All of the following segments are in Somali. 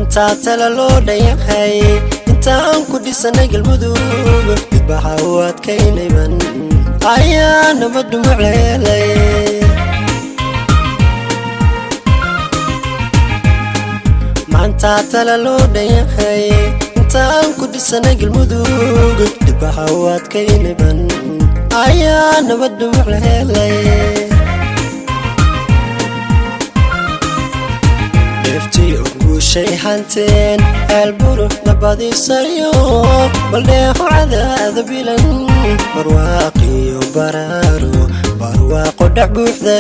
Maanta tala loo dhayahay, intaan ku dhisanay Galmudug, didbaxa u adkaynayban ayaa nabad dhumucleelay. Maanta tala loo dhayahay, intaan ku dhisanay Galmudug, didbaxa u adkaynayban ayaa nabad dhumucleelay. Dheeftiyo guushay hanteen, Ceelburu nabadiisayo, baldheeho cadaada bilan, barwaaqiyo baraaro, barwaaqo dhex buuxde.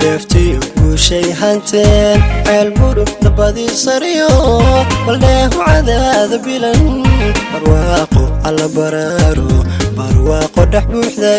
Dheeftiyo guushay hanteen, Ceelburu nabadiisariyo, baldheeho cadaada bilan, barwaaqo alla baraaro, barwaaqo dhex buuxde.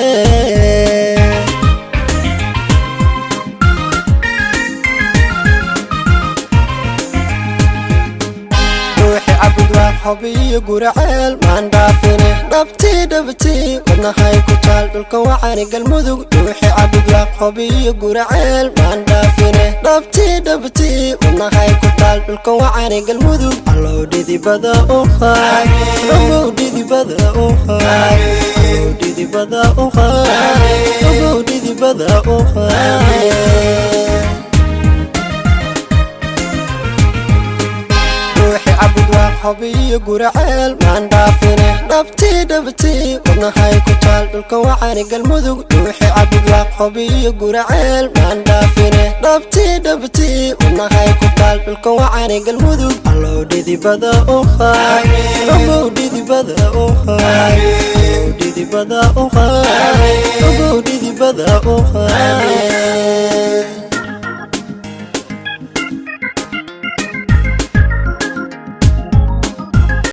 Ruuxi Cabudwaaq, Xobiyo, Guraceel maan dhaafine, dhabtii dhabtii wadnahay ku taal dhulka wacani Galmudug. Ruuxi Cabudwaaq, Xobiyo, Guraceel maan dhaafine, dhabtii dhabtii wadnahay ku taal dhulka wacani Galmudug. Allow dhidibada u qaad, ogow dhidibada u qaad, allow dhidibada u qaad, ogow dhidibada u qaad. Ruuxi Cabudwaaq, Xobiyo, Guraceel maan dhaafine, dhabtii dhabtii wadnahay ku taal dhulka wacani Galmudug. Ruuxi Cabudwaaq, Xobiyo, Guraceel maan dhaafine, dhabtii dhabtii wadnahay ku taal dhulka wacani Galmudug. Allow dhidibada u qaad, ogow dhidibada u qaad, allow dhidibada u qaad, ogow dhidibada u qaad.